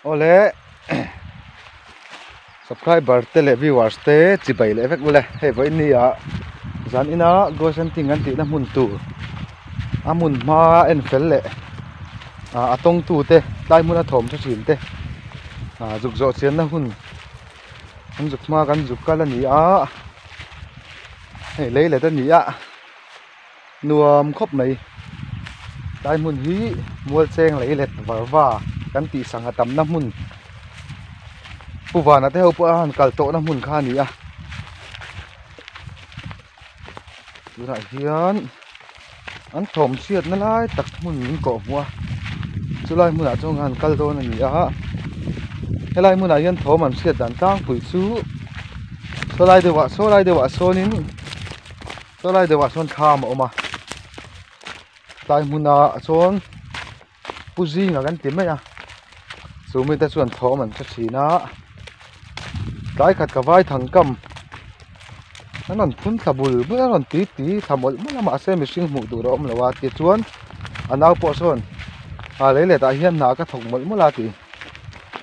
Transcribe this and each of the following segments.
Awle subscriber te leh viewers te chibai leh vek ule hei vawiin ni ah zan ina ghost hunting an tihna hmun tur a hmun hma en fel leh ah a tawng tu te tlai hmuna thawm tha thin te ah zuk zawh chianna hun an zuk hma kan zuk kal a ni a hei lei let a ni a. Nuam khawp mai. Tlai hmun hi mualcheng lei let var va kan tih sangha tamna hmun Pu Vana te ho pawh a han kal tawhna hmun kha a ni a. Tunah hian an thawm chhiatna lai tak hmun min kawh hmuh a chulai hmunah chuan han kal dawn a ni a helai hmunah hian thawm an hriat dan tlangpui chu sawlai deuhah sawlai deuhah sawnin. Saw lai deuhah sawn thlam a awm a tlai hmunah chuan pu zinga kan ti mai a chu mite chuan thawm an hre thin a tlai khat ka vai thang kam an rawn phun thla bul bul a an rawn ti ti thla mawlh mawlh a mahse mihring hmuh tur a awm lo a tichuan a nau pawh sawn a lei let ah hian hna ka thawk mawlh mawlh a ti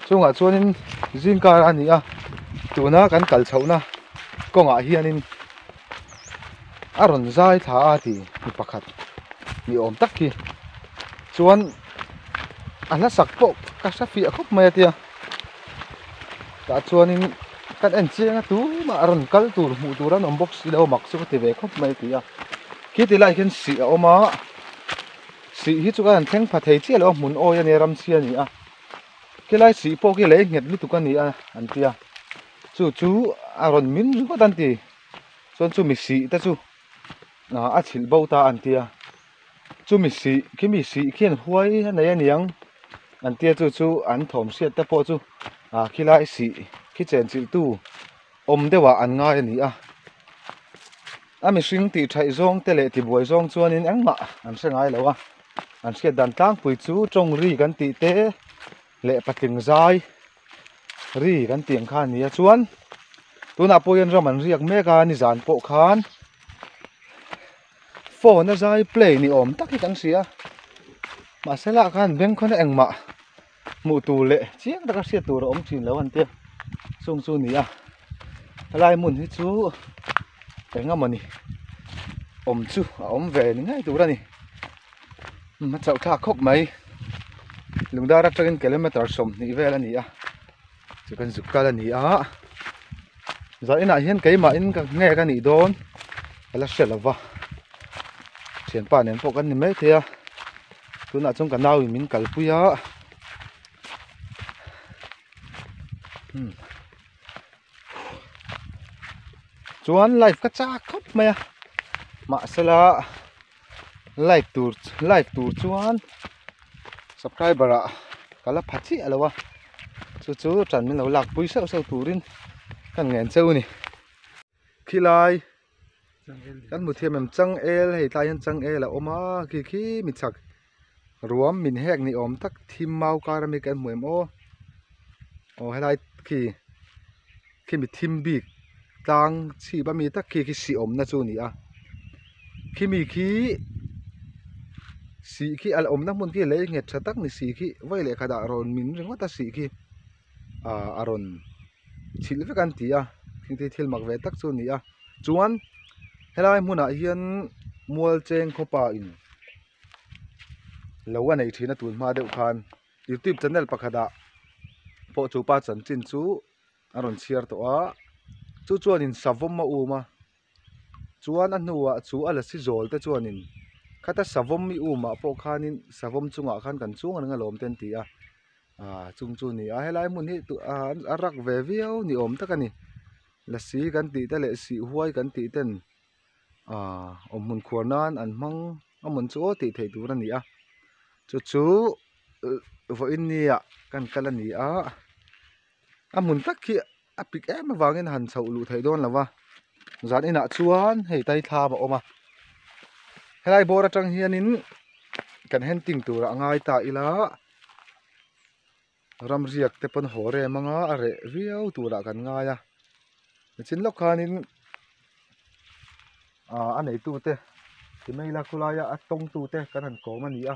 chungah chuanin zingkar a ni a tuna kan kal chhohna kawngah hianin. A rawn zai thla a ti mi pakhat ni awm tak hi chuan a hla sak pawh ka hre fiah khawp mai a tia tah chuanin kan en chiang a tumah a rawn kal tur hmuh tur an awm bawk si lo mak chu ka ti ve khawp mai a ti a khi ti lai hian sih a awm a sih hi chu kan han thleng pha thei chiah lo a hmun awi a nia ram chhia a ni a khilai sih pawh khi lei nghet lutuk a ni a an tia chu chu a rawn min ringawt an ti. Chuan chumi sih te chu ah a chhilh bo ta an tia chumi sih khimi sih khian huai a nei aniang an tia chu chu an thawm hriat te pawh chu ah khilai sih khi chen chilh tu awm deuh ah an ngai a ni a a mihring tih thaih zawng te leh tibuai zawng chuanin engmah an hre ngai lo a an hriat dan tlangpui chu tawng ri kan tih te leh patling zai ri kan tih ang kha a ni a chuan tunah pawh hian ram an riak mek a nizan pawh khan phone a zai play ni awm tak hi kan hria mahse lah khan bengkhawn a engmah hmuh tur leh chiang taka hriat tur a awm thin lo an tia chung chu a ni a helai hmun hi chu eng emaw ni awm chu a awm ve ni ngei tur a ni. A chauh thlak khawp mai lungdar atangin kilometer 20 vel a ni a chu kan zuk kal a ni a zah inah hian keimahin ka nge ka nih dawn ka la hre lova thianpa nen pawh kan ni maithei a tunah chuan ka nauin min kalpui a chuan live ka chak khawp mai a mahsela. Live tur live tur chuan subscriber ah ka la pha chiah lo a chu chu tan min lo lak pui sauh sauh turin ka ngen cheu a ni khilai kan hmu thiam em changel hei tlai hian changel a awm a khi khi mi chak ruam min hek ni awm tak thim mau kar ami kan hmu em aw aw helai khi khi mi thim bik tlang chhip ami tak khi khi sih awmna chu a ni a khimi khi sih khi a awmna hmun khi lei nghet tha tak ni si khi vawi leh khat ah rawn min ringawt a sih khi ah a rawn chhilh vek an ti a thil thil mak ve tak chu a ni a chuan helai hmunah hian mual cheng khawpa in lo a neih thin a tun hma deuh khan youtube channel pakhat ah pawh chu pa chanchin chu a rawn chhiar tawh a chu chuanin savawm a um a chuan a hnuah chu a lasi zawl te chuanin khata savawm i um ah pawh khanin savawm chungah khan kan chuang reng alawm te an ti a ah chung chu a ni a helai hmun hi a rak ve viau ni awm tak a ni lasi kan tih te leh sihhuai kan tih ten ah awmhmun khuar nan an hmang a hmun chu aw tih theih tur a ni a chu chu vawiin nia kan kal a ni a a hmun tak hi a pik em avangin han chhoh luh theih dawn lo va zan inah chuan hei tai thlam a awm a helai bawr atang hianin kan henting turah a ngai ta ila ram riak te pawn haw rem anga a reh viau turah kan ngai a nichin lawk khanin ah a neitu te ti mai ila khawlaia a tawngtu te kan han kawm a ni a.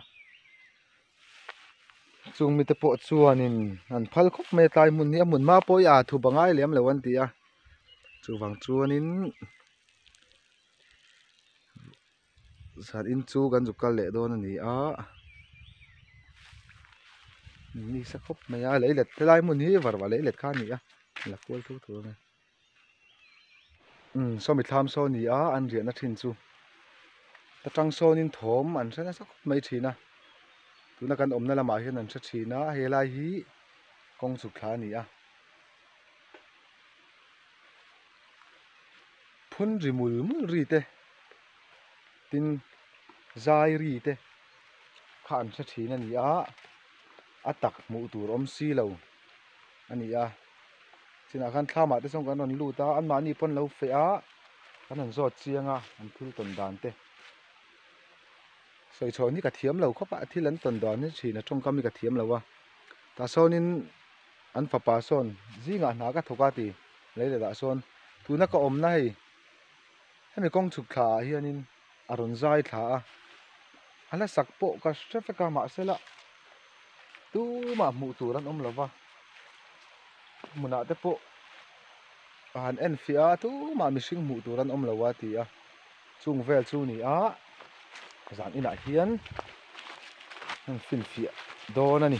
Chung mite pawh chuanin an phal khawp mai a tlai hmun hi a hmun hma pawh hi aa thup a ngai lem lo an ti a chuvang chuanin zan in chu kan zuk kal leh dawn a ni a nisa khawp mai a leilet helai hmun hi varva leilet kha a ni a la kual thu thu ang e umm sawmi thlam saw a ni a an riahna thin chu ta tang sawnin thawm an hre nasa khawp mai thin a tuna kan awmna lamah hian an hre thin a helai hi kawng chhuk thla a ni a phun ri mul mul ri te tin zai ri te kha an hre thin a ni a a tak hmuh tur awm si lo a ni a chinah khan thlamah te chuan kan rawn lut a anmahni pawn lo feh a kan rawn zawt chiang a an thil tawn dan te sawi chhuah hi ka thiam lo khawp a thil an tawn dan hi thin a tawngkam hi ka thiam lo a tah sawnin an fapa sawn zingah hna ka thawk a ti lei leh dah sawn tuna ka awmna hei hemi kawng chhuk thla ah hianin a rawn zai thla a a hla sak pawh ka hre vek a mahse la tumah hmuh tur an awm lo va hmunah te pawh a han en fiah a tumah mihring hmuh tur an awm lo a ti a chung vel chu a ni a zan inah hian an finfiah dawn a ni.